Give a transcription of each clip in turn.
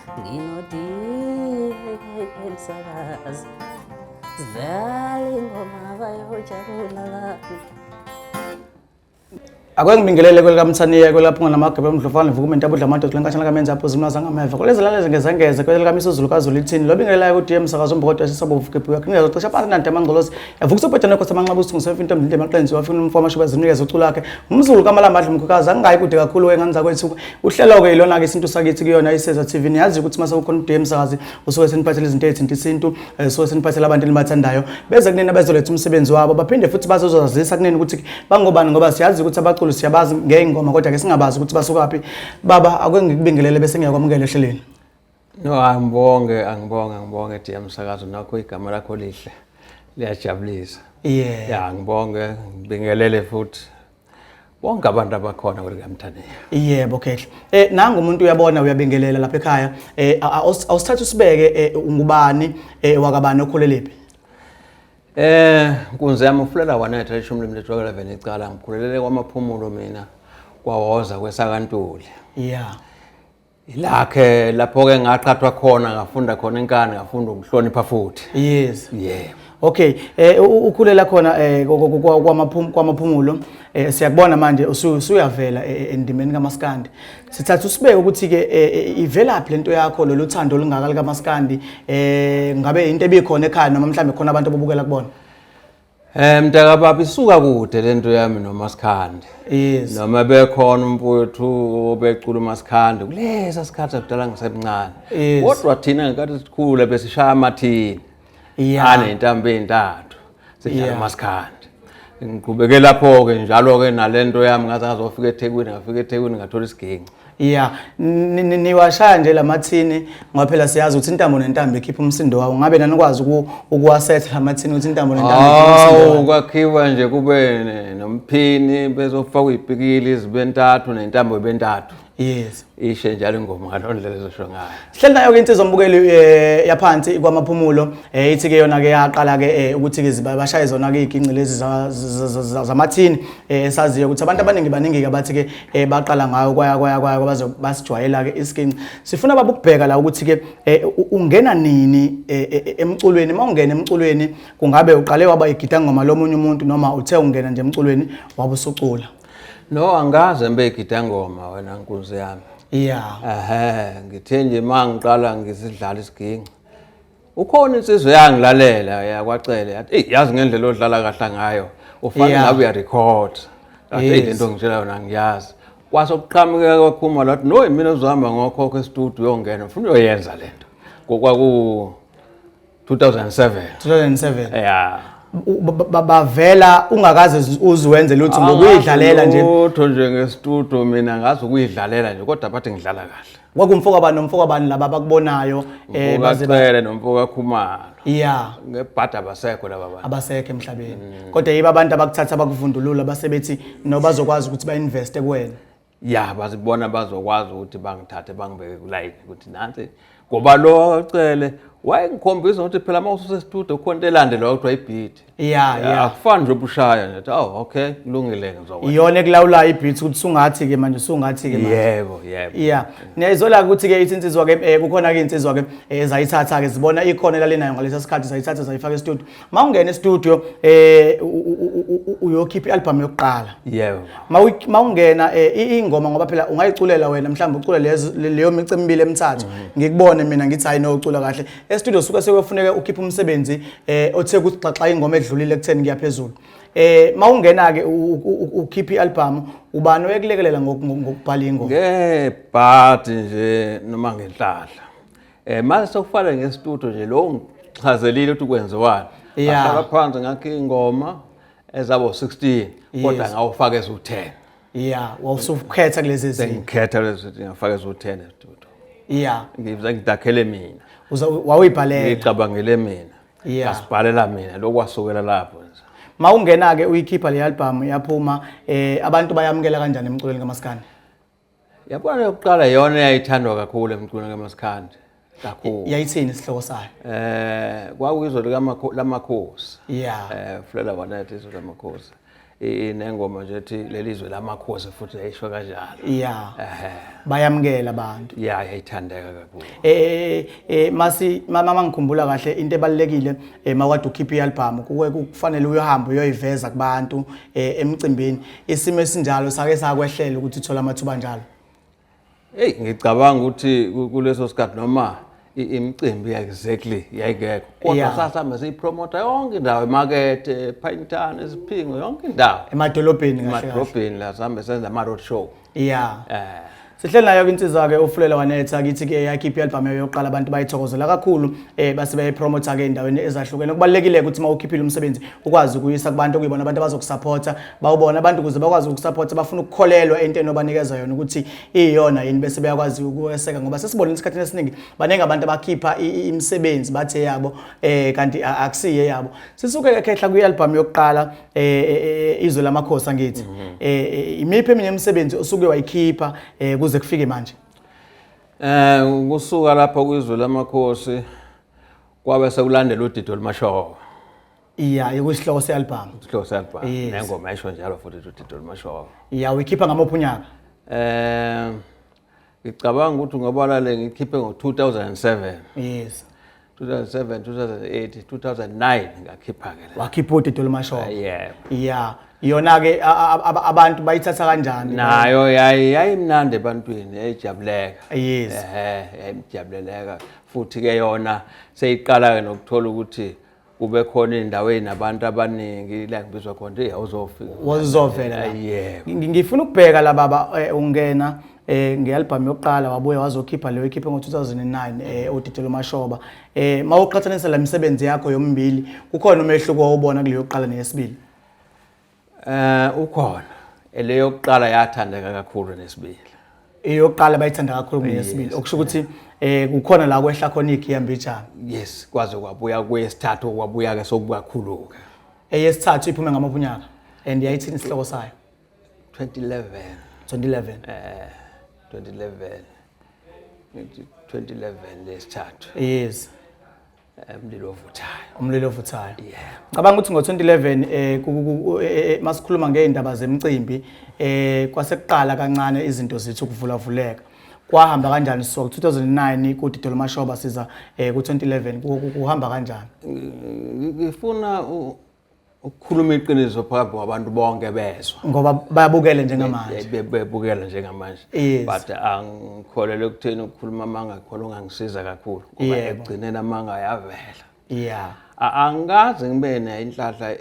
Nginodie msakazi, sidlala ingoma bayojabula abantu. Ake ngibingelele kwelikaMthaniya, kwelaphunga namagebe emdlofana vukume intabudla amadoda kulenkashana kamenza apho zimnaza ngameva kulezi lalezi ngezengeze kwelikaMisuzulu kaZulu ithini lobingelelayo ku-DM Msakazo Mbokodo esisabovu gebhuka kunikeza cishe phansi nante amangcolosi yavuka ubhejane nkosi amanxeba usungu sefa into emdlinde emaqenzi wafuna umfo amashuba zinikeze uculo lakhe umzulu kamalamba adla umkhukazi angayi kude kakhulu wengane zakwethu uhlelo-ke ilona-ke isintu sakithi kuyona iseza TV. Niyazi ukuthi mase kukhona u-DM Msakazi usuke seniphathele izinto ey'thinta isintu, suke seniphathele abantu enibathandayo beze kunina bezoletha umsebenzi wabo, baphinde futhi bazozazisa kunini ukuthi bangobani, ngoba siyazi ukuthi abaculi siyabazi ngey'ngoma kodwa-ke singabazi ukuthi basukaphi. Baba, ake ngikubingelele bese ngiyakwamukela ehlelweni. No, angibonge, angibonge, angibonge DM Msakazo, nakho igama lakho lihle. Liyajabulisa. Ya, ngibonge, ngibingelele futhi bonke abantu abakhona kwelikaMthaniya. Yebo Khehle. Nangu umuntu uyabona uyabingelela lapha ekhaya. Awusithatha usibeke, ungubani, wakabani, okhulelephi? Nkunzi yami ufulela wanetha ishumi lemlethu 11 icala, ngikhulelele kwaMaphumulo mina kwawoza kwesakantuli. Ilakhe lapho ke ngaqhathwa khona, ngafunda khona inkani, ngafunda ukuhlonipha futhi. Yebo. Okay, ukhulela khona kwamaphumulo, siyakubona manje usuyavela endimeni kaMaskandi. Sithatha usibeke ukuthi ke ivelaphi lento yakho, lolu thando olungaka likaMaskandi, ngabe into ebikhona ekhaya noma mhlambe khona abantu ababukela kubona? Mntaka baba, isuka kude lento yami noMaskandi. Noma bekhona umfowethu obecula uMaskandi kulesa sikhathi sakudala ngisemncane. Kodwa thina ngenkathi sikhula besishaya amathini. Anentambo ey'ntathu sidlala uMaskandi. Ngiqhubeke lapho-ke njalo-ke nalento yami ngaze ngazofika eThekwini, ngafika eThekwini ngathola isiginci. Yeah, niwashaya nje lamathini ngoba phela siyazi ukuthi intambo nentambo ikhipha umsindo wawo. Ngabe nanikwazi ukuwasetha lamathini ukuthi intambo nentambo ikhipha umsindo Hawu, wawo? Kwakhiwa nje kube nomphini bezofakwa iy'pikili zibe ntathu nentambo ibe ntathu. Ishe njalo ingoma ngaloo ndlela ezosho ngayo. Sihleli nayo-ke insizwa mbukeli, yaphansi kwaMaphumulo, ithi-ke yona-ke yaqala-ke ukuthi-ke bashaye zona-ke iy'ginci lezi zamathini, esaziyo ukuthi abantu abaningi baningi-ke abathi-ke baqala ngayo kwaya kwaya kwaya baze basijwayela-ke isiginci. Sifuna baba ukubheka la ukuthi-ke ungena nini emculweni. Uma ungena emculweni kungabe uqale waba igidangoma lomunye umuntu noma uthe ungena nje emculweni wabe usucula? No, angikaze ngibe igidangoma wena nkunzi yami. Ngithe nje uma ngiqala ngisidlala isiginci, ukhona insizwa eyangilalela yakwacele yathi, "Eyi, yazi ngendlela odlala kahle ngayo, ufanele ngabe uyarecord." Ngathi, "Eyi, lento ngitshela yona ngiyazi." Kwase kuqhamuka kwakhuma lathi, "No, mina uzohamba ngokhokha e-studio uyongena, ufuna uyoyenza lento." Kwaku 2007. 2007. Yeah. Bavela ungakaze uziwenze lutho ngokuyidlalela nje. Lutho nje nge-studio, mina ngazi ukuyidlalela nje kodwa bathi ngidlala kahle. Kwakumfoka bani nomfoka bani laba abakubonayo, baze Cele nomfoka Khumalo. Ngebhada abasekho laba bantu. Abasekho emhlabeni. Kodwa yibo abantu abakuthatha bakuvundulula base bethi no bazokwazi ukuthi ba-investe kuwena. Ya, bazibona bazokwazi ukuthi bangithathe bangibeke kulayini ukuthi nansi, ngoba lo Cele wayengikhombisa ukuthi phela uma ususe-studio kukhona into elandelwa kuthiwa i-beat. Akufani nje ubushaya nje, oh okay, kulungile, ngizokwenza. Iyona ekulawulayo i-beat ukuthi sungathi-ke manje, sungathi-ke manje. Yebo, yebo. Yeah. Niyayizola ukuthi-ke ithi insizwa-ke, kukhona-ke insizwa-ke ezayithatha-ke zibona ikhono elalinayo ngalesa sikhathi, zayithatha zayifaka e-studio. Uma ungena e-studio uyokhipha i-album yokuqala. Yebo. Uma ungena ingoma, ngoba phela ungayiculela wena, mhlawumbe ucule leyo mici emibili emithathu, ngikubone mina ngithi hayi no ucula kahle. E-studio suke sekuyofuneka ukhiphe umsebenzi othe ukuthi xaxa ingoma edlulile ekutheni kuya phezulu. Mawungena ke ukhipha i-album, ubani oyekulekelela ngokubhala ingoma? Ngebhadi nje noma ngenhlahla. Mase sokufana nge-studio nje lo ngichazelile ukuthi kwenziwani. Ngahlala phansi ngakha ingoma ezabo 16 kodwa ngawufaka ezu-10. Yeah, wawusukhetha kulezi ezinye. Sengikhetha lezi ukuthi ngafaka ezu-10 e-studio. Ngize ngidakhele mina. Uza wawuyibhalela. Ngicabangele mina. Ngasibhalela mina, lokwasukela lapho nje. Mawungena ke uyikhipha le album yaphuma, abantu bayamukela kanjani emculweni kaMaskandi? Yabona yokuqala yona eyayithandwa kakhulu emculweni kaMaskandi. Kakhulu. Yayithini isihloko sayo? Kwakuyizwe likamakhosi. Fulela wanethe izwe lamakhosi. Inengoma nje ethi lelizwe lamakhosi futhi yayisho kanjalo. Yeah. Bayamukela abantu. Yeah, yayithandeka kakhulu. Masi mama ngikhumbula kahle into ebalekile mawade ukhipha ialbum kuke kufanele uyohamba uyoyiveza kubantu emcimbini. Isimo esinjalo sake sakwehlela ukuthi uthola amathuba njalo. Hey, ngicabanga ukuthi kuleso sikhathi noma imicimbi exactly yayingekho, kodwa sasihamba siyipromota yonke indawo, emakethe, Pinetown, Isiphingo, yonke indawo, emadolobheni kahle kahle, emadolobheni la sihambe senza ama-road show. Sihleli nayo insizwa-ke uFulela Wanetha kithi-ke yakhipha i-album yayo yokuqala, abantu bayithokozela kakhulu, base beyayipromotha-ke ey'ndaweni ezahlukene. Kubalulekile ukuthi uma ukhiphile umsebenzi ukwazi ukuyisa kubantu okuyibona abantu abazokusaphotha, bawubona abantu ukuze bakwazi ukukusaphotha, bafuna ukukholelwa entweni obanikeza yona ukuthi iyona yini, bese beyakwazi ukuweseka. Ngoba sesibonile esikhathini esiningi baningi abantu abakhipha imisebenzi bathi eyabo, kanti akusiyo eyabo. Sisuke-ke khehla kwi-album yokuqala Izwe Lamakhosi angithi. Imiphi eminye imisebenzi osuke wayikhipha kuze kufike manje? Kusuka lapho kwiZwe Lamakhosi kwabe sekulandela uDido Olumashoba. Iya, ikuyisihloko se-album. Isihloko se-album. Nengoma ayisho njalo futhi uDido Olumashoba. Iya, uyikhipha ngamuphi unyaka? Ngicabanga ukuthi ngoba le ngikhiphe ngo-2007. Yes. 2007, 2008, 2009 ngakhipha ke la. Wakhipha uDido Olumashoba. Yebo. Yeah. Yona ke abantu bayithatha kanjani? Nayo yayimnandi ebantwini, yayijabuleka. Yes. Yayijabuleleka. Futhi ke yona seyiqala ke nokuthola ukuthi kube khona indawo enabantu abaningi la ngibizwa khona nje awuzofika. Wazovela la. Yebo. Ngifuna ukubheka la baba, ungena nge-album yokuqala wabuya wazokhipha leyo ikhiphe ngo-2009 uDido Olumashoba. Mawuqhathanisa la misebenzi yakho yombili, kukhona umehluko owubona kuleyo yokuqala neyesibili? Ukhona. Leyo yokuqala yathandeka kakhulu nesibili. Eyokuqala bayithanda kakhulu kuneyesibili. Okusho ukuthi kukhona la kwehla khona igiya mbijana. Yes, kwaze kwabuya kwesithathu, kwabuya ke sokukakhulu ke. Eyesithathu iphume ngamaphi unyaka? And yayithini isihloko sayo? 2011. 2011. 2011. Ngithi 2011 lesithathu. Yes. Umlilo ovuthayo. Umlilo ovuthayo. Yeah. Ngicabanga ukuthi ngo-2011 masikhuluma ngeindaba zemicimbi kwasekuqala kancane izinto zithi ukuvulavuleka. Kwahamba kanjani so 2009 kuDido Olumashoba siza ku-2011 kuhamba kanjani? Ngifuna ukukhuluma iqiniso phakathi kwabantu bonke bezwa. Ngoba bayabukele njengamanje. Bebukela njengamanje. Yes. But angikholelwa ekutheni ukukhuluma amanga khona ungangisiza kakhulu ngoba ekugcineni amanga ayavela. Yeah. Angikaze ngibe nayo inhlanhla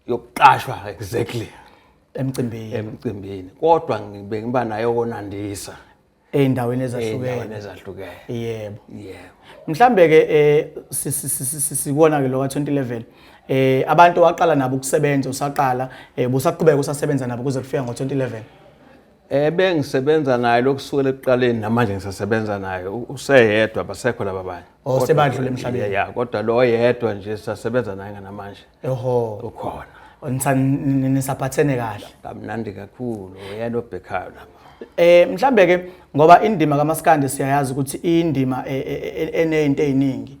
yokuqashwa exactly emcimbini. Emcimbini. Kodwa ngibe ngiba nayo konandisa ey'ndaweni ezahlukene. Ey'ndaweni ezahlukene. Yebo. Yebo. Mhlambe ke sikubona ke lo ka 2011 abantu waqala nabo ukusebenza usaqala busaqhubeka usasebenza nabo kuze kufika ngo-2011. Bengisebenza naye lokusukela ekuqaleni namanje ngisasebenza naye. Useyedwa, abasekho laba abanye. Oh, sebadlule emhlabeni. Yeah, kodwa lo yedwa nje sisasebenza naye namanje. Oho. Ukhona. Nisaphathene kahle. Kamnandi kakhulu, uyena obhekhayo lapha. Mhlambe ke ngoba indima kaMaskandi siyayazi ukuthi indima enezinto eziningi.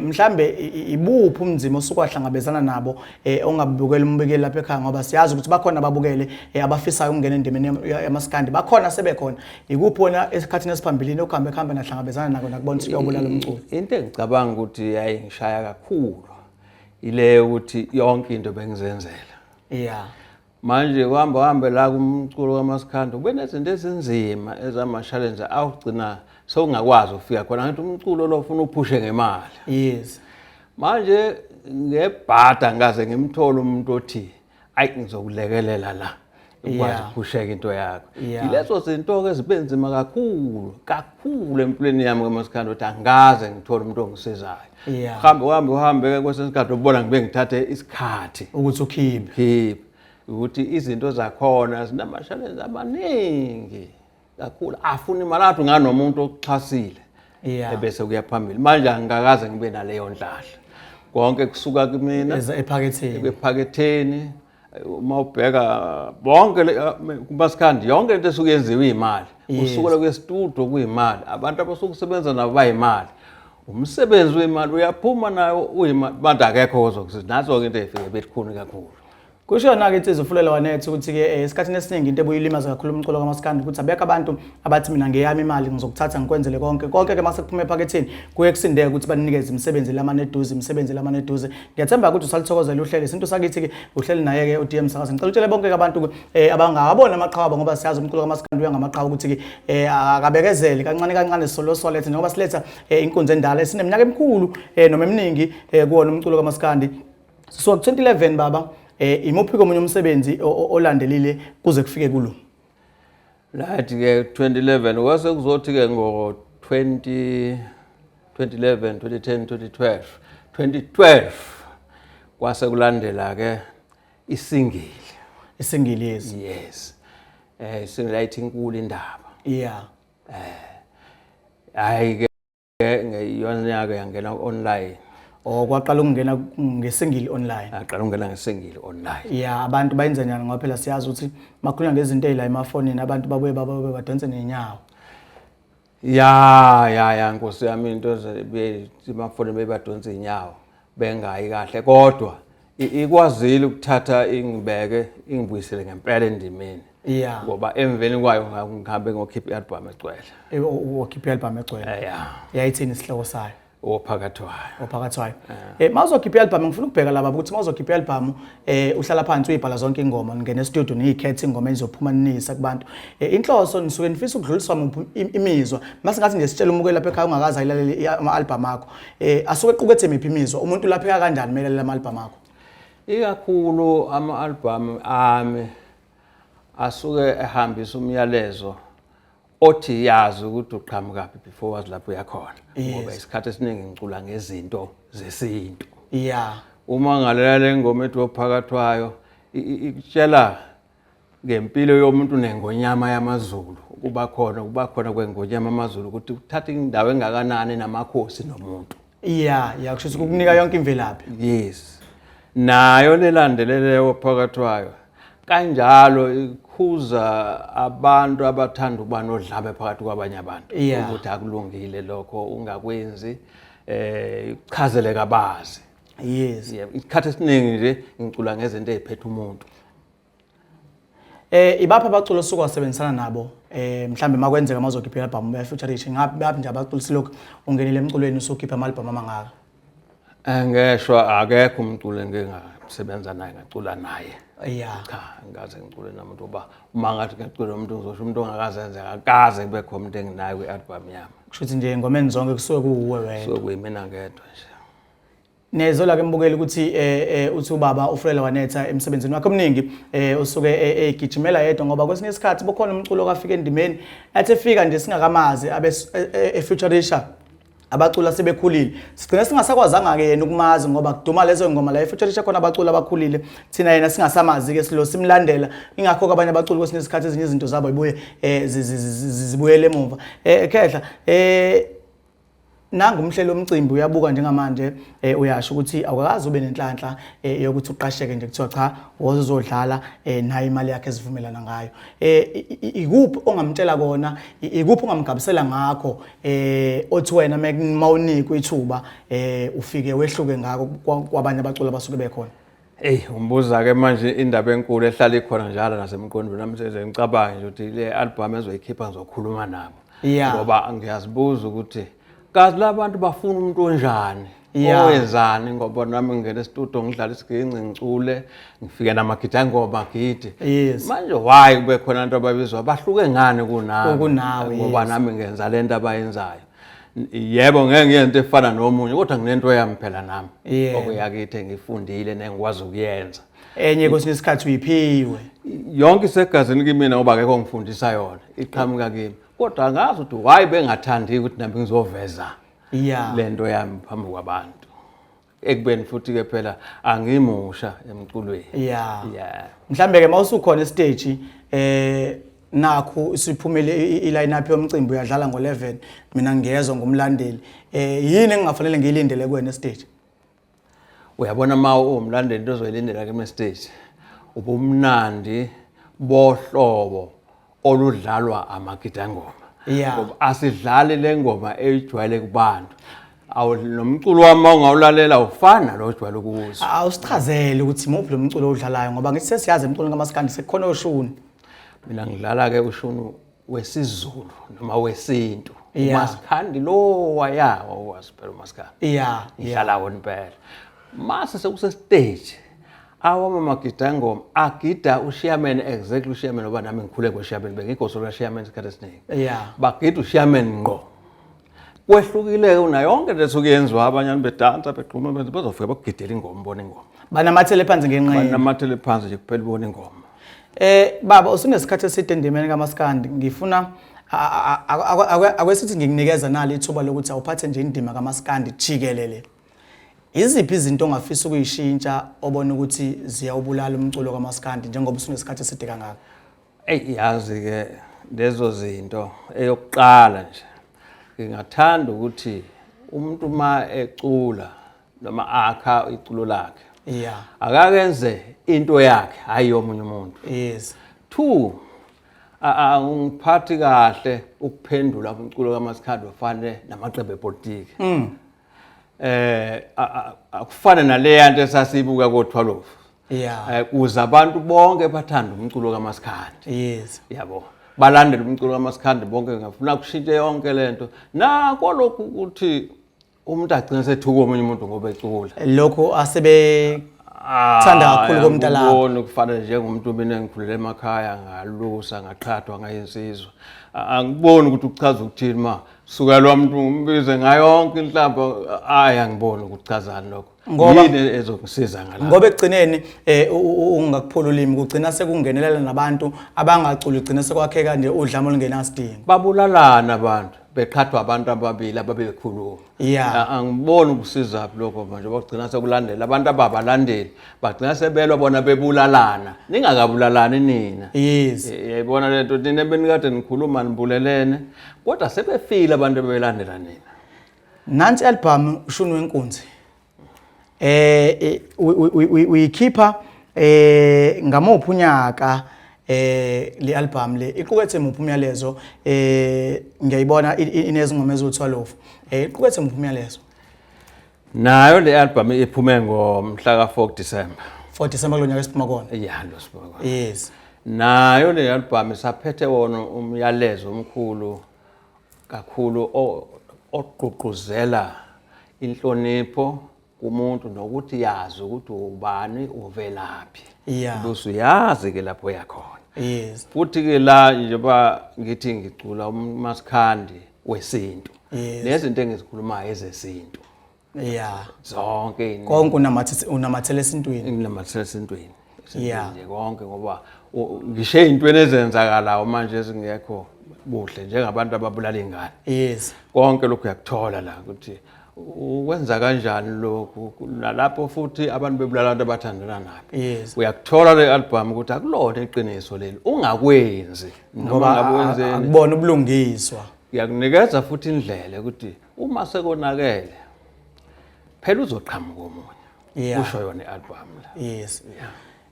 Mhlambe ibuphi umzimo osukwahlangabezana nabo ongabukela umbikeli lapha ekhaya, ngoba siyazi ukuthi bakhona ababukele abafisayo ukungena endimeni yamaskandi, bakhona sebekhona. Ikuphi wena esikhathini esiphambilini okuhambe kuhambe nahlangabezana nako nakubona ukuthi kuyobulala umculo? Into engicabanga ukuthi yayingishaya kakhulu ile ukuthi yonke into bengizenzela. Yeah. Manje kuhamba hambe la kumculo kaMaskandi kube nezinto ezinzima ezama-challenge awugcina sewungakwazi ukufika khona. Ngithi umculo lo ufuna uphushe ngemali. Yes. Manje ngebhada ngaze ngimthole umuntu othi ayi ngizokulekelela la ukwazi ukuphusheka into yakho. Yilezo zinto ke zibe nzima kakhulu kakhulu empilweni yami kaMaskandi ukuthi angikaze ngithole umuntu ongisizayo. Uhambe uhambe uhambe ke kwesinye isikhathi ubona ngibe ngithathe isikhathi ukuthi ukhiphe. Ukhiphe. Ukuthi izinto zakhona zinama-challenge amaningi kakhulu, afuna imali athi unganomuntu okuxhasile. Ebese kuya phambili. Manje angikakaze ngibe naleyo nhlanhla. Konke kusuka kumina ephaketheni. Ephaketheni. Uma ubheka bonke kuMaskandi yonke into esuke yenziwe imali. Usukela kwestudio kuyimali. Abantu abasukusebenza nabo bayimali. Umsebenzi wemali uyaphuma nayo uyimali. Bantu akekho ozokusiza. Nazo ke into ezifike belikhuni kakhulu. Kusho yona-ke insizwa uFulela Wanethe ukuthi-ke esikhathini esiningi into ebuyilimaza kakhulu umculo kamaskandi ukuthi abekho abantu abathi mina ngeyami imali ngizokuthatha ngikwenzele konke konke-ke mase kuphume ephaketheni kuye kusindeke ukuthi banikeze imisebenzi lamane eduze imisebenzi lamane eduze. Ngiyathemba ukuthi usalithokozela uhlelo isintu sakithi-ke uhleli naye-ke uDM Msakazi. Ngicela utshele bonke-ke abantu abangawabona amaqhawe ngoba siyazi umculo kamaskandi uya ngamaqhawe ukuthi-ke akabekezeli kancane kancane solo solethe njengoba siletha inkunzi endala esineminyaka emikhulu noma eminingi kuwona umculo kamaskandi. So 2011 baba, imuphi komunye umsebenzi olandelile kuze kufike kulo? Right ke 2011 kwase kuzothi ke ngo 20 2011 2010 2012 2012 kwase kulandela ke isingili. Isingili, yes. Yes. Isingili ayithi inkulu indaba. Yeah. Hayi ke ngeyona ke yangena online. Oh, kwaqala ukungena ngesingili online. Aqala ukungena ngesingili online. Yeah, abantu bayenza njani ngoba phela siyazi ukuthi makhulunywa ngezinto ezila emafonini abantu babuye badonse nenyawo. Ya ya ya Nkosi yami, into emafonini bebadonsa inyawo bengayi kahle, kodwa ikwazile ukuthatha ingibeke ingibuyisele ngempela endimeni. Yeah. Ngoba emveni kwayo ngihambe ngokhipha i-album egcwele. Wakhipha i-album egcwele. Yeah. Yayithini isihloko sayo? Ophakathi wayo. Ophakathi wayo. Mawuzokhipha i-album ngifuna ukubheka laba ukuthi mawuzokhipha i-album uhlala phansi uyibhala zonke ingoma, ningena e-studio niyikhethe ingoma enizophuma ninisa kubantu. Inhloso nisuke nifisa ukudluliswa muphi imizwa? Masingathi nje sitshela umukeli lapha ekhaya ungakaze ayilalele ama-album akho. Asuke equkethe miphi imizwa? Umuntu ulapheka kanjani melalela ama-album akho? Ikakhulu ama-album ami asuke ehambisa umyalezo othi yazi ukuthi uqhamukaphi before wazi lapho uyakhona. Ngoba isikhathi esiningi ngicula ngezinto zesintu. Yeah. Uma ngalalela le ngoma ethi ophakathi wayo ikutshela ngempilo yomuntu nengonyama yamaZulu, ukuba khona kwengonyama yamaZulu ukuthi kuthatha indawo engakanani namakhosi nomuntu. Yeah, yeah, kusho ukuthi kukunika yonke imvelaphi. Yes. Nayo lelandeleleyo phakathi wayo kanjalo ikhuza abantu abathanda ukuba nodlame phakathi kwabanye abantu ukuthi akulungile lokho ungakwenzi, ichazele kabazi. Yes. Isikhathi esiningi nje ngicula ngezinto eziphethe umuntu. Ibapha abaculi osuke wasebenzisana nabo mhlambe makwenzeka mazokhipha i-album ya featuring ngabe nje abaculi silokhu ungenile emculweni usukhipha ama-album amangaka? Ngeshwa akekho umculo engingasebenza naye ngacula naye. Yeah. Cha, ngikaze ngicule namuntu ngoba uma ngathi ngiyacula nomuntu ngizosho umuntu ongakazenze akakaze kube khona umuntu enginayo kwi-album yami. Kusho ukuthi nje engomeni zonke kusuke kuwuwe wedwa. Kusuke kuyimina ngedwa nje. Nezola ke mbukeli ukuthi uthi ubaba uFulela Wanetha emsebenzini wakhe omningi usuke egijimela yedwa ngoba kwesinye isikhathi bukhona umculo okafika endimeni athi efika nje singakamazi abe efeaturisha abacula sebekhulile, sigcine singasakwazanga ke yena ukumazi ngoba kuduma lezo ngoma la efeaturisha khona abaculi abakhulile, thina yena singasamazi ke silo simlandela. Ingakho abanye abaculi kwesinye isikhathi ezinye izinto zabo ibuye zibuyele emuva. Khehla, nangu umhleli womcimbi uyabuka njengamanje, uyasho ukuthi awukaze ube nenhlanhla yokuthi uqasheke nje kuthiwa cha woza uzodlala, nayo imali yakhe esivumelana ngayo. Ikuphi ongamtshela kona, ikuphi ongamgabisela ngakho othi wena mawunikwe ithuba ufike wehluke ngakho kwabanye abaculi abasuke bekhona? Ey, umbuza ke manje indaba enkulu ehlala ikhona njalo nasemqondweni nami seze ngicabanga nje ukuthi le album ezoyikhipha ngizokhuluma nabo. Ngoba ngiyazibuza ukuthi kazi labantu bafuna umuntu onjani, owenzani, ngoba nami ngingena e-studio ngidlala isiginci ngicule ngifike namagida ngoba gidi. Manje why kube khona abantu ababizwa bahluke ngani kunami? Kunawe, Ngoba nami ngenza lento abayenzayo. Yebo, ngeke ngiyenze into efana nomunye kodwa nginento yami phela nami. Okuyakithi engifundile nengikwazi ukuyenza. Enye kwesinye isikhathi uyiphiwe. Yonke isegazini kimina ngoba akekho ngifundisa yona, iqhamuka kimi. Kodwa angazi ukuthi why bengathandi ukuthi nami ngizoveza lento yami phambi kwabantu. Ekubeni futhi ke phela angimusha emculweni. Mhlambe ke mawusukhona estage nakho isiphumile i-line up yomcimbi uyadlala ngo-11, mina ngiyezwa ngumlandeli. Yini engingafanele ngiyilindele kuwena estage? Uyabona uma uwumlandeli into ozoyilindela kimi estage ubumnandi bohlobo oludlalwa amagidangoma. Ngoba asidlali le ngoma ejwayele kubantu. Awu, nomculo wami ongawulalela ufana nalo ojwayele ukuwuzwa. Awusichazele ukuthi imuphi lo mculo owudlalayo, ngoba ngithi sesiyazi emculweni kamaskandi sekukhona oshuni. Mina ngidlala-ke ushuni wesiZulu noma wesintu. Umaskandi lo wayawa uwazi phela umaskandi. Ngidlala wona impela. Mase sekusestage awama magida ngoma agida uShiyameni, exactly uShiyameni, ngoba nami ngikhule ngoShiyameni, bengigoso lwaShiyameni isikhathi esiningi. Bagida uShiyameni ngqo. Kwehlukile una yonke into esuke yenziwa, abanye bedansa begquma benze, bazofika bakugidela ingoma, ubona ingoma. Banamathele phansi ngenqe. Banamathele phansi nje kuphela, ubona ingoma. Baba, usunesikhathi eside endimeni kaMaskandi, ngifuna akwesithi ngikunikeza nali ithuba lokuthi awuphathe nje indima kaMaskandi jikelele. Iziphi izinto ongafisa ukuyishintsha obona ukuthi ziyawubulala umculo kaMaskandi njengoba usunesikhathi eside kangaka? Eyi, yazi-ke lezo zinto, eyokuqala nje ngingathanda ukuthi umuntu uma ecula noma akha iculo lakhe, akakenze into yakhe, hayi yomunye umuntu. 2, angiphathi kahle ukuphendula umculo kaMaskandi ofane namaqembu epolitiki. Akufane naleya nto esasiyibuka ko-12. Kuze abantu bonke bathande umculo kaMaskandi. Yabo, balandele umculo kaMaskandi bonke. Ngafuna kushintshe yonke lento nako lokhu ukuthi umuntu agcine sethuka omunye umuntu ngoba ecula. Lokho asebe thanda kakhulu komntalapho. Angikuboni kufana njengomuntu mina engikhulele emakhaya, ngalusa, ngaqhathwa ngayinsizwa. Angiboni ukuthi ukuchaza ukuthini ma suka lo muntu ngimbize ngayo yonke inhlamba. Ayi, angiboni ukuthi kuchazani lokho. Yini ezongisiza ngalapho? Ngoba ekugcineni ungakuphula ulimi, kugcina sekungenelela nabantu abangaculi, kugcina sekwakheka nje udlame olungenasidingo. Babulalana abantu beqhathwa abantu ababili ababekhuluma. Angiboni ukusizaphi lokho manje, bagcina sekulandela abantu ababalandeli, bagcina sebelwa bona bebulalana, ningakabulalani nina. Yayibona lento, nina benikade nikhuluma nibulelene, kodwa sebefile abantu bebelandela nina. Nansi album uShuni Wenkunzi. Uyikhipha ngamuphi unyaka le album le? Iqukethe muphi umyalezo? Ngiyayibona inezingoma eziwu-12. Iqukethe muphi umyalezo? Nayo le album iphume ngomhla ka-4 December. 4 December kulonyaka esiphuma kona. Ya, lo siphuma kona. Nayo le album isaphethe wona umyalezo omkhulu kakhulu ogqugquzela inhlonipho kumuntu nokuthi yazi ukuthi ubani, uvelaphi. Bese uyazi ke lapho yakhona. Futhi ke la njengoba ngithi ngicula umaskandi wesintu. Nezinto engizikhulumayo ezesintu. Zonke. Konke unamathele esintwini. Nginamathele esintwini. Nje konke, ngoba ngisho ey'ntweni ezenzakalayo manje ezingekho buhle njengabantu ababulala iy'ngane. Konke lokhu uyakuthola la ukuthi ukwenza kanjani lokhu, nalapho futhi abantu bebulala abantu abathandana nabo. Uyakuthola le album ukuthi akulona iqiniso leli, ungakwenzi ngoba ngabe wenzeni, akubona ubulungiswa. Ngiyakunikeza futhi indlela ukuthi uma sekonakele phela uzoqhamuka omunye. Kusho yona i-album la.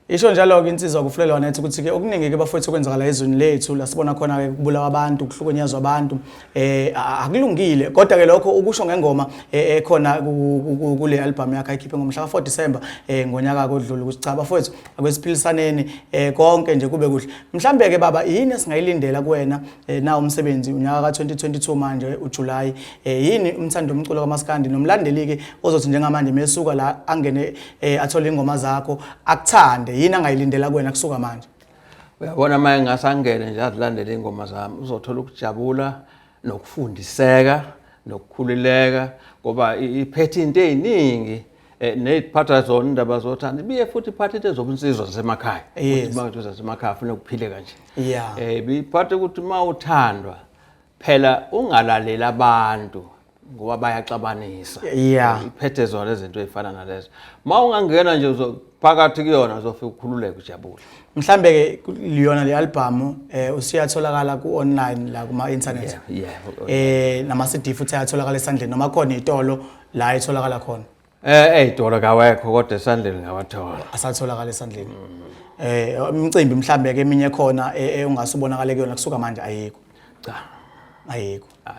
Isho njalo-ke insizwa kufulelwa nethi ukuthi-ke okuningi-ke bafowethu okwenzakala ezweni lethu la sibona khona-ke kubulawa abantu, kuhlukunyezwa abantu, akulungile. Kodwa-ke lokho ukusho ngengoma ekhona kule album yakhe ayikhiphe ngomhla ka-4 December ngonyaka kodlule, ukuthi cha bafowethu akwesiphilisaneni, konke nje kube kuhle. Mhlambe-ke baba, yini esingayilindela kuwena na umsebenzi unyaka ka-2022 manje uJuly, yini umthando womculo kaMaskandi nomlandeli-ke ozothi njengamanje mesuka la angene athole ingoma zakho akuthande, yini angayilindela kuwena kusuka manje? Uyabona, uma engasangene nje azilandele ingoma zami, uzothola ukujabula nokufundiseka nokukhululeka, ngoba iphethe into ey'ningi, ney'phatha zona indaba zothando, ibuye futhi iphathe into ezobunsizwa zasemakhaya. Ukuthi uma uthi zasemakhaya funa ukuphile kanje. Ibiphathe ukuthi uma uthandwa phela ungalaleli abantu ngoba bayaxabanisa. Iphethe zona izinto ezifana nalezo. Uma ungangena nje phakathi kuyona uzofika ukhululeke ujabule. Mhlambe ke yona le album usiyatholakala ku online la kuma internet. Nama CD futhi ayatholakala esandleni noma khona itolo la etholakala khona. Ey'tolo kawekho, kodwa esandleni ngawathola. Asatholakala esandleni. Imicimbi mhlambe ke eminye khona ungasubonakala kuyona kusuka manje ayikho. Cha. Ayikho. Ayi.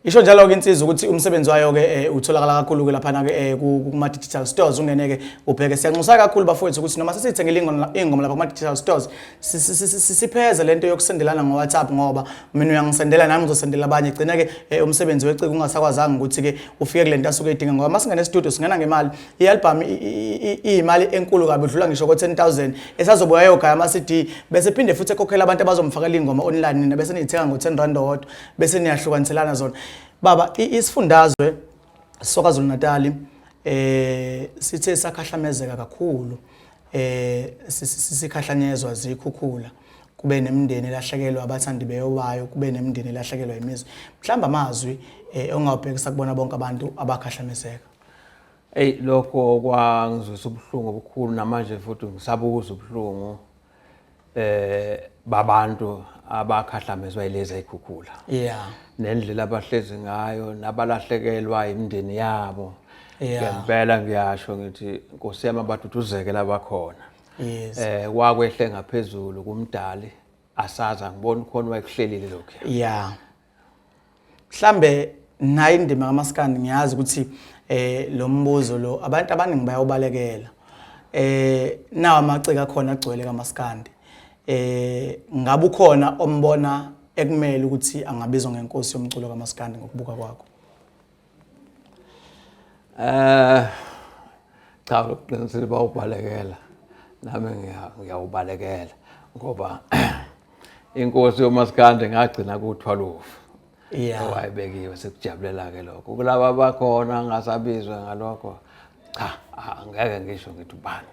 Isho njalo-ke insizwa ukuthi umsebenzi wayo-ke utholakala kakhulu-ke laphana-ke kuma-digital stores, ungene-ke ubheke. Siyanxusa kakhulu bafowethu ukuthi noma sesiyithengile ingoma lapha kuma-digital stores, sipheze lento yokusendelana ngo-WhatsApp, ngoba mina uyangisendela nami ngizosendela abanye, gcina-ke umsebenzi weciko ungasakwazanga ukuthi-ke ufike kule nto asuke eyidinga. Ngoba masingena e-studio singena ngemali, i-album iyimali enkulu kabi, udlula ngisho ko-10,000 esazobuya yogaya ama-CD, bese phinde futhi ekhokhela abantu abazomfakela iy'ngoma online, nina bese niyithenga ngo-10 rand owodwa, bese niyahlukaniselana zona. Baba, isifundazwe soKwaZulu Natal sithe sakhahlamezeka kakhulu, sikhahlanyezwa zikhukhula, kube nemindeni elahlekelwa abathandi beyobayo, kube nemindeni elahlekelwa imizi. Mhlawumbe amazwi ongawabhekisa kubona bonke abantu abakhahlamezeka. Ey, lokho kwangizwisa ubuhlungu obukhulu, namanje futhi ngisabuza ubuhlungu babantu abakhahlamezwa yilezi ayikhukhula. Nendlela abahlezi ngayo nabalahlekelwa imindeni yabo. Ngempela ngiyasho ngithi Nkosi yami abaduduzeke labakhona. Kwakwehle ngaphezulu kumdali, asaza ngibona khona wayekuhlelile lokho. Mhlambe nayi indima kaMaskandi, ngiyazi ukuthi lo mbuzo lo abantu abaningi bayawubalekela. Nawo amaciko akhona agcwele kaMaskandi. Ngabe ukhona ombona ekumele ukuthi angabizwa ngenkosi yomculo kaMaskandi ngokubuka kwakho? Cha, uqinisile, bawubalekela. Nami ngiyawubalekela ngoba inkosi yoMaskandi ngagcina kuThwalufu. Owayebekiwe, sikujabulela ke lokho. Kulaba abakhona ngasabizwa ngalokho, cha, angeke ngisho ngithi ubani.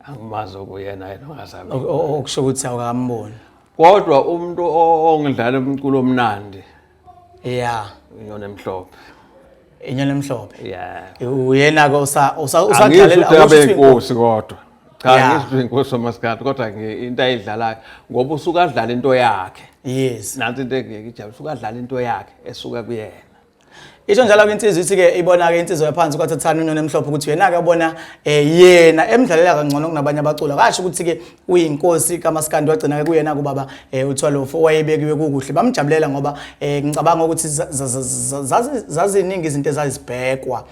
Angimazi okuyena yena ongasabizwa. Okusho ukuthi awukamboni. Kodwa umuntu ongidlala umculo omnandi. Inyoni emhlophe. Inyoni emhlophe. Uyena ke usadlalela abe inkosi kodwa. Cha, ngisho inkosi yoMaskandi kodwa into ayidlalayo ngoba usuka adlala into yakhe. Nansi into engeke ijabule, usuka adlala into yakhe esuka kuyena. Isho njalo ke insizwa ithi ke ibona ke insizwa yaphansi kwathathana unyoni emhlophe ukuthi yena ke ubona yena emdlalela kangcono kunabanye abaculi. Akasho ukuthi ke uyinkosi kaMaskandi, wagcina ke kuyena kubaba uThwalofu owayebekiwe kukuhle. Bamjabulela ngoba ngicabanga ukuthi zaziningi izinto ezazibhekwa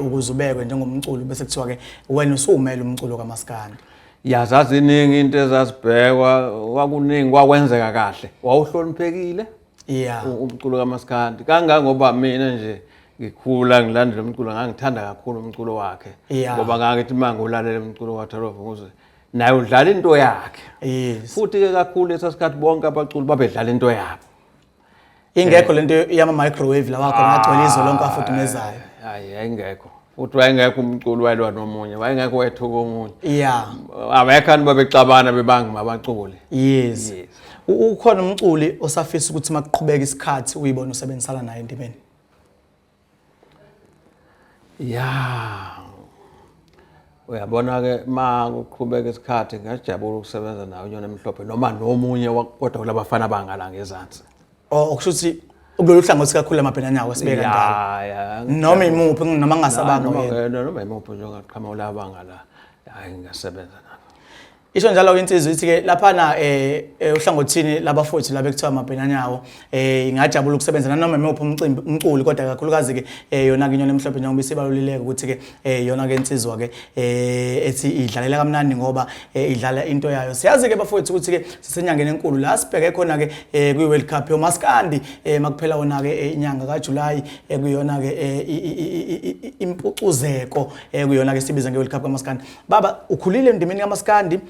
ukuze ubekwe njengomculo, bese kuthiwa ke wena usuwumele umculo kaMaskandi. Ya, zaziningi into ezazibhekwa, kwakuningi kwakwenzeka kahle. Wawuhloniphekile. Umculo kaMaskandi kangangoba mina nje ngikhula ngilandela umculo, ngangithanda kakhulu umculo wakhe. Ngoba ngangithi uma ngiwulalela umculo kaThwalufu ukuze naye udlala into yakhe. Futhi ke kakhulu leso sikhathi bonke abaculi babedlala into yabo. Ingekho lento yama microwave lawa khona agcwele izwe lonke afudumezayo. Hayi, ayingekho. Futhi wayengekho umculo wayelwa nomunye, wayengekho wethuka omunye. Abekho abantu babexabana bebanga abaculi. Ukhona umculi osafisa ukuthi makuqhubeka isikhathi uyibone usebenzisana naye endimeni? Uyabona ke makuqhubeka isikhathi ngiyajabula ukusebenza naye uNyoni Emhlophe noma nomunye kodwa kulabafana bangala ngezansi. Oh, okusho ukuthi kulolu hlangothi kakhulu amabhenanyawo sibeka njalo. Noma imuphi noma ngingasabanga yena. Noma imuphi nje ongaqhamuka labanga la. Hayi, ngiyasebenza nabo. Isho njalo insizwa ithi ke laphana uhlangothini labafowethu laba ekuthiwa amabhenanyawo ingajabula ukusebenza nanoma imuphi umcimbi umculi, kodwa kakhulukazi ke yona ke inyoni emhlophe njengoba isibalulileke ukuthi ke yona ke insizwa ke ethi idlalela kamnandi ngoba idlala into yayo. Siyazi ke bafowethu ukuthi ke sisenyangeni enkulu la sibheke khona ke kwi World Cup yoMaskandi makuphela wona ke inyanga kaJuly kuyona ke impucuzeko kuyona ke sibiza nge World Cup kaMaskandi. Baba, ukhulile endimeni kaMaskandi,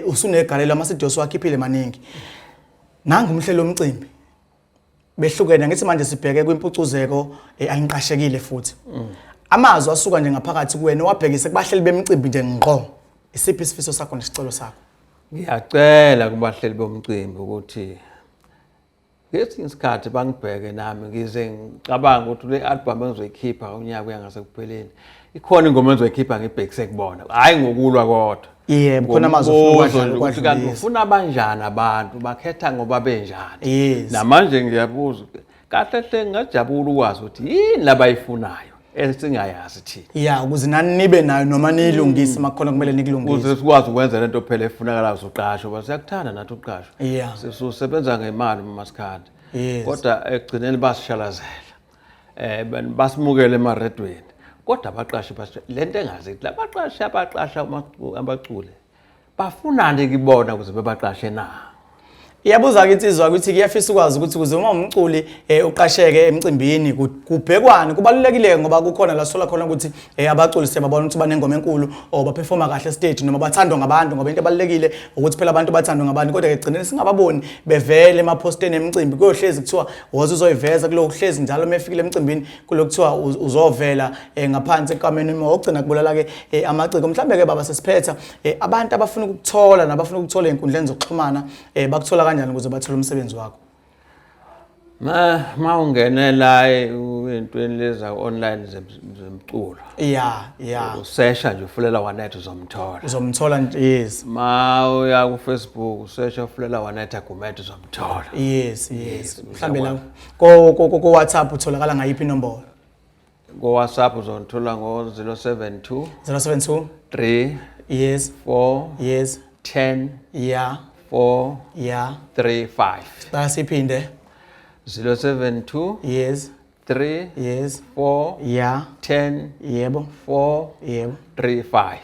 usunegalelo ama-CD wakhiphile maningi. Nangu umhlelo omcimbi behlukene, ngithi manje sibheke kwimpucuzeko ayinqashekile futhi. Amazwi asuka nje ngaphakathi kuwena wabhekise kubahleli bemicimbi nje ngqo. Isiphi isifiso sakho nesicelo sakho? Ngiyacela kubahleli bomcimbi ukuthi ngesinye isikhathi bangibheke nami, ngize ngicabanga ukuthi le album engizoyikhipha unyaka uya ngasekupheleni ikhona ingoma engizoyikhipha ngibhekise kubona, hhayi ngokulwa kodwa. Yebo, khona amazwi ofuna ukwadlala, ukuthi kanti ufuna abanjani abantu, bakhetha ngoba benjani. Namanje ngiyabuza kahle hle, ngingajabula ukwazi ukuthi yini labayifunayo esingayazi thina. Ya, ukuze nani nibe nayo noma niyilungise makukhona kumele nikulungise. Ukuze sikwazi ukwenza lento phela efunakalayo usuqashwa, ngoba siyakuthanda nathi ukuqashwa. Sisusebenza ngemali uMaskandi. Kodwa ekugcineni basishalazela. Basimukele emaredweni. Kodwa abaqashi lento engazi labaqashi abaqasha abaculi bafunani kibona ukuze bebaqashe na? Iyabuza-ke insizwa ukuthi kuyafisa ukwazi ukuthi ukuze uma umculi uqasheke emcimbini kubhekwane kubalulekile ngoba kukhona la sola khona ukuthi abaculi siyababona ukuthi banengoma enkulu or baperforma kahle stage noma bathandwa ngabantu, ngoba into ebalulekile ukuthi phela abantu bathandwa ngabantu, kodwa ekugcineni singababoni bevele emaphosteni emicimbi. Kuyohlezi kuthiwa woza uzoyiveza, kulokhu kuhlezi njalo uma efikile emcimbini kulokhu kuthiwa uzovela ngaphansi ekameni uma ogcina kubulala-ke amaciko. Mhlawumbe-ke baba sesiphetha, abantu abafuna ukukuthola nabafuna ukuthola ey'nkundleni zokuxhumana bakuthola kanjani ukuze bathole umsebenzi wakho? Ma ungenela ey'ntweni lezi online zemculo. Yeah. Usesha nje uFulela Wanetha uzomthola. Uzomthola nje, yes. Ma uya ku Facebook usesha uFulela Wanetha Gumede uzomthola. Yes. Mhlambe la ko WhatsApp utholakala ngayiphi inombolo? Ko WhatsApp uzomthola ngo 072 072 3 yes 4 yes 10 yeah 4 yeah 3 5. Basiphinde 072 yes 3 yes 4 yeah 10 yebo 4 yebo 3 5.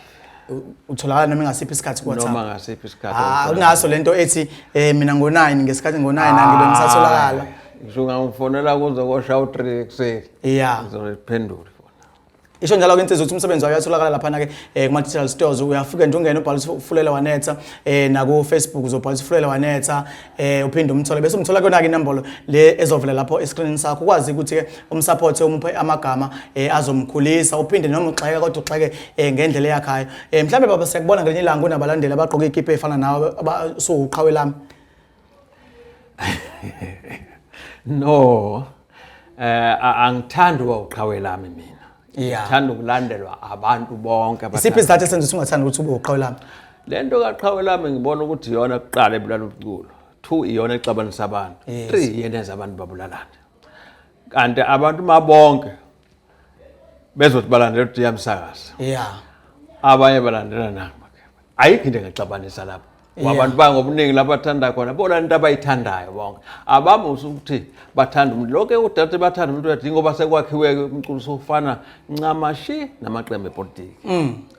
Utholakala noma ngasiphi isikhathi ku WhatsApp? Noma ngasiphi isikhathi. Unaso lento ethi mina ngo9 ngesikhathi ngo9 angibe ngisatholakala. Ngisho ngamfonela kuze kosha u3 ekuseni. Yeah. Ngizoliphendula. Isho njalo ke insizwa ukuthi umsebenzi wayo uyatholakala laphana ke kuma digital stores, uyafika nje ungene ubhale uFulela Wanetha, naku Facebook uzobhala uFulela Wanetha, uphinde umthole bese umthola kuyona ke inombolo le ezovela lapho escreenini sakho, ukwazi ukuthi ke umsupport umuphe amagama azomkhulisa, uphinde noma ugxeka kodwa ugxeke ngendlela eyakhayo. Mhlambe baba siyakubona ngelinye ilanga unabalandeli abagqoka ikipa efana nawe suwuqhawe lami. No. Angithandi ukuqhawe lami mina. Yeah. Ngithanda ukulandelwa abantu bonke. Isiphi isizathu esenza ukuthi ungathandi ukuthi ube uqhawe lami? Lento kaqhawe lami ngibona ukuthi iyona kuqala ebulala umculo. 2 iyona exabanisa abantu. 3 iyona enza abantu babulalane. Kanti abantu mabonke bezothi balandela uDiya Msakazi. Yeah. Abanye balandela nami. Ayikho into engaxabanisa lapho. Abantu bangobuningi lapho bathanda khona bona into abayithandayo bonke. Abamusa ukuthi bathanda umuntu lokho udade bathanda umuntu uyathi ngoba sekwakhiwe umculo usufana ncamashi namaqembu epolitiki.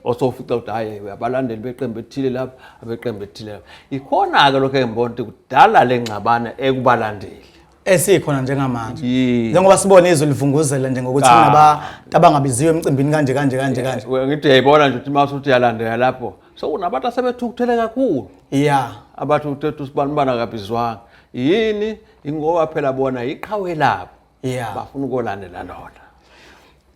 Osofica ukuthi hayi abalandeli beqembu ethile lapha abeqembu ethile lapha. Ikhona ke lokho engibona ukuthi kudala lengxabano ekubalandeli. Esikhona njengamanje. Njengoba sibona izwe livunguzela nje ngokuthi kunabantu abangabiziwe emcimbini kanje kanje kanje kanje. Ngithi uyayibona nje ukuthi mase uthi uyalandela lapho. So kunabantu asebethukuthele kakhulu. Yeah. Abathi uthethe usibanibana akabizwanga. Yini? Ingoba phela bona iqhawe labo. Yeah. Bafuna ukulandela lona.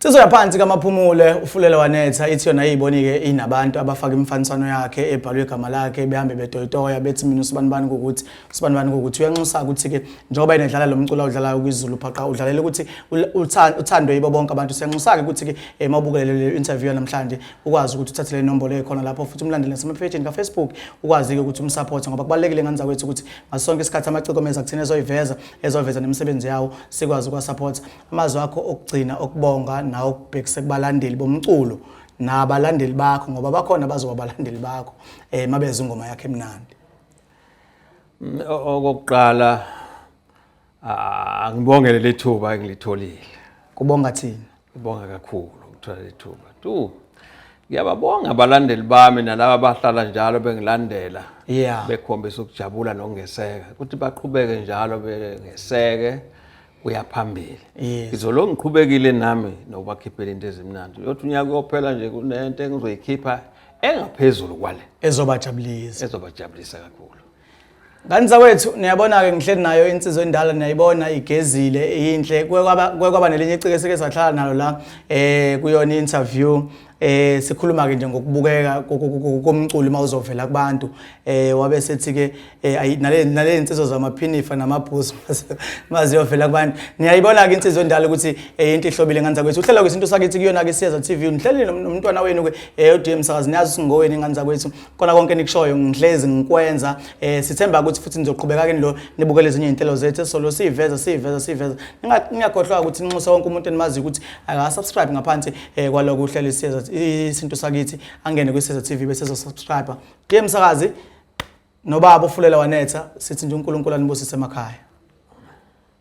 Insizwa yaphansi kaMaphumulo uFulela Wanetha ithi yona iyibonike inabantu abafaka imifaniswano yakhe ebhalwe igama lakhe behambe betoyitoya bethi mina usibanibani ukuthi usibanibani ukuthi uyanxusa ukuthi ke njengoba enedlala lo mculo awudlalayo kwiZulu phaqa udlalela ukuthi uthandwe yibo bonke abantu. Siyanxusa ke ukuthi ke mawubukele le interview namhlanje ukwazi ukuthi uthathe le nombolo ekhona lapho futhi umlandele nasemaphejini kaFacebook ukwazi ke ukuthi umsupport, ngoba kubalulekile ngane zakwethu ukuthi ngaso sonke isikhathi amaciko meza kuthina ezoyiveza ezoveza nemisebenzi yawo sikwazi ukuwasupport. Amazwi akho okugcina okubonga nawo okubhekise kubalandeli bomculo nabalandeli bakho, ngoba bakhona bazoba abalandeli bakho mabezwa ingoma yakhe emnandi. Okokuqala angibongele lethuba engilitholile. Kubonga thina. Ngibonga kakhulu ukuthola lethuba. Tu ngiyababonga abalandeli bami nalaba abahlala njalo bengilandela. Yeah. Bekhombisa ukujabula nokungeseka. Ukuthi baqhubeke njalo bengeseke kuya phambili. Ngizolo ngiqhubekile nami nokubakhiphela into ezimnandi. Uyothi unyaka uyophela nje kunento engizoyikhipha engaphezulu kwale. Ezobajabulisa. Ezobajabulisa kakhulu. Ngane zakwethu niyabona ke ngihleli nayo insizwa endala, niyayibona igezile inhle. Kuke kwaba nelinye iciko esike sahlala nalo la kuyona interview, sikhuluma ke nje ngokubukeka komculo uma uzovela kubantu, wabe sethi ke nale insizwa zamaphinifa namabhuzu maziyovela kubantu. Niyayibona ke insizwa endala ukuthi into ihlobile ngane zakwethu. Uhlelo kwesintu sakithi kuyona ke Siyeza TV, nihleli nomntwana wenu ke uDM Msakazi, niyazi singoweni ngane zakwethu. Kona konke nikushoyo ngihlezi ngikwenza. Sithemba ukuthi futhi nizoqhubeka ke nilo nibukele ezinye izinhlelo zethu solo siveza siveza siveza. Ningakhohlwa ukuthi ninxuse wonke umuntu enimaziyo ukuthi aka subscribe ngaphansi kwalokho uhlelo Siyeza isintu sakithi, angene kwiSiyeza TV bese ezosubscribe. DM Msakazi nobaba uFulela Wanetha, sithi nje uNkulunkulu anibusise emakhaya.